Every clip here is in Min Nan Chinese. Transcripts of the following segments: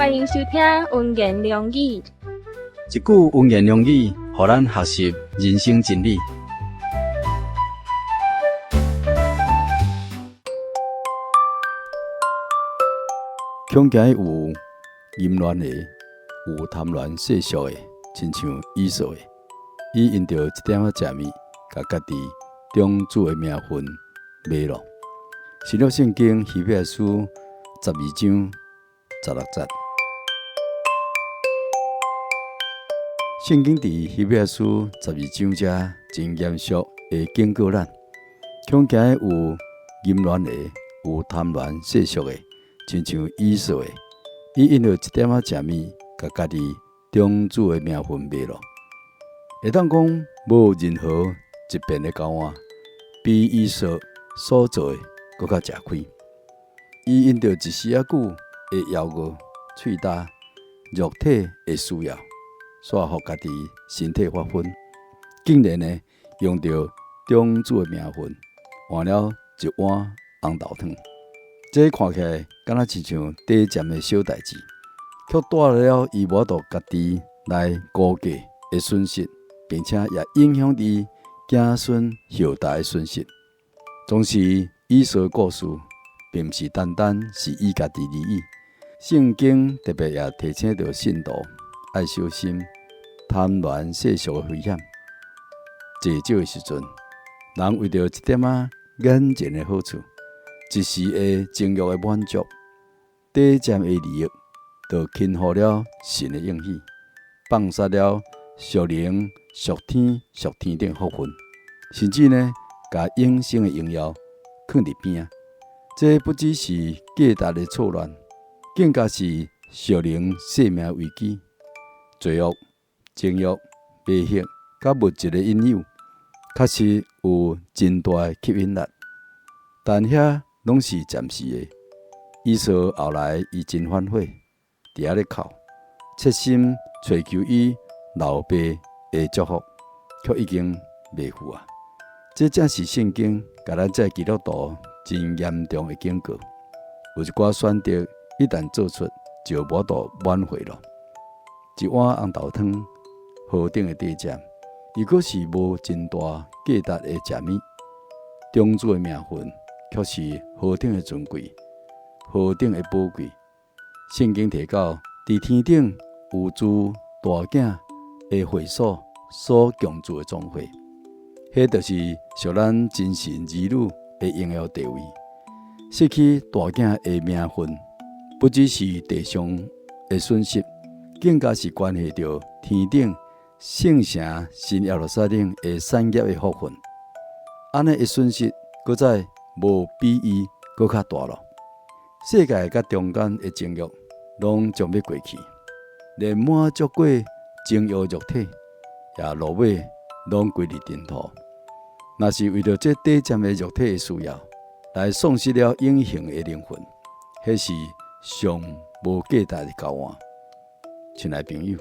歡迎收聽溫言良語。一句溫言良語，予咱學習人生真理。恐驚有淫亂的，有貪戀世俗的，親像以掃的，伊因著一點仔食物，共家己長子的名份賣咯。新約聖經希伯來書12章16節。聖經佇希伯來書十二章遮真嚴肅的警告咱，恐驚有淫亂的，有貪戀世俗的，親像以掃的，伊因著一點仔食物，共家己長子的名份賣咯。會當講無任何一遍的交換，比以掃所做的閣較食虧。伊因著一時仔久的枵餓、喙焦、肉體的需要，煞予家己身體發昏，竟然呢用著長子的名份換了一碗紅豆湯。這看起來敢若親像短暫的小代誌，卻帶來了伊無法度家己來估計的損失，並且也影響伊子孫後代的損失。總是以掃的故事，並毋是單單是伊家己而已。聖經特別也提醒著信徒愛小心貪戀世俗的危險。濟少的時陣，人為著一點仔眼前的好處，一時的情慾的滿足，短暫的利益，就輕忽了神的應許，放殺了屬靈、屬天、屬天頂福分，甚至呢，共永生的榮耀囥佇邊仔。這不只是價值的錯亂，更加是屬靈生命危機。罪惡、情慾、迷惑、佮物質的引誘，確實有真大的吸引力，但遐攏是暫時的。以掃後來伊真反悔，佇遐咧哭，切心揣求伊老爸的祝福，卻已經袂赴啊！這正是聖經共咱這基督徒真嚴重的警告。有一寡選擇一旦做出，就無法度挽回咯。一碗紅豆湯，何等的短暫，如果是無真大價值的食物，長子的名份卻是何等的尊貴，何等的寶貴。聖經提到，佇天頂有諸大囝的會所所共住的總會，彼就是屬咱真神兒女的榮耀地位。失去大囝的名份，不只是地上的損失，更加是關係著天頂聖城新耶路撒冷的產業的福分。按呢的損失，閣再無比伊閣較大咯。世界佮中間的情慾，攏將欲過去，連滿足過情慾肉體，也落尾攏歸入塵土。若是為著這短暫的肉體的需要，來喪失了永恆的靈魂，彼是上無價值的交換。親愛朋友，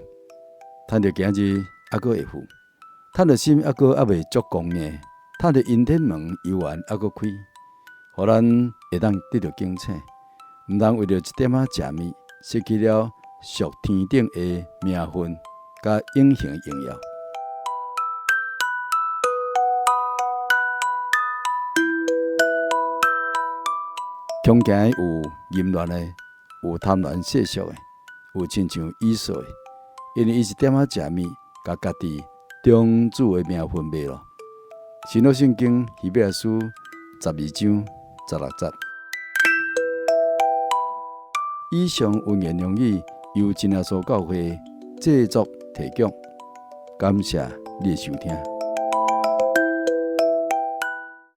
趁著今日猶閣會赴，趁著心猶閣猶未足剛硬，趁著陰天門猶原猶閣開，予咱會當得著警醒，毋通為著一點仔食物，失去了屬天頂的名份佮永恆榮耀。恐驚有淫亂的，有貪戀世俗的，有親像以掃的，因為伊一點仔食物，共家己長子的名份賣咯。新約聖經希伯來書12章16節。以上溫言良語由真耶穌教會製作提供，感謝你的收聽。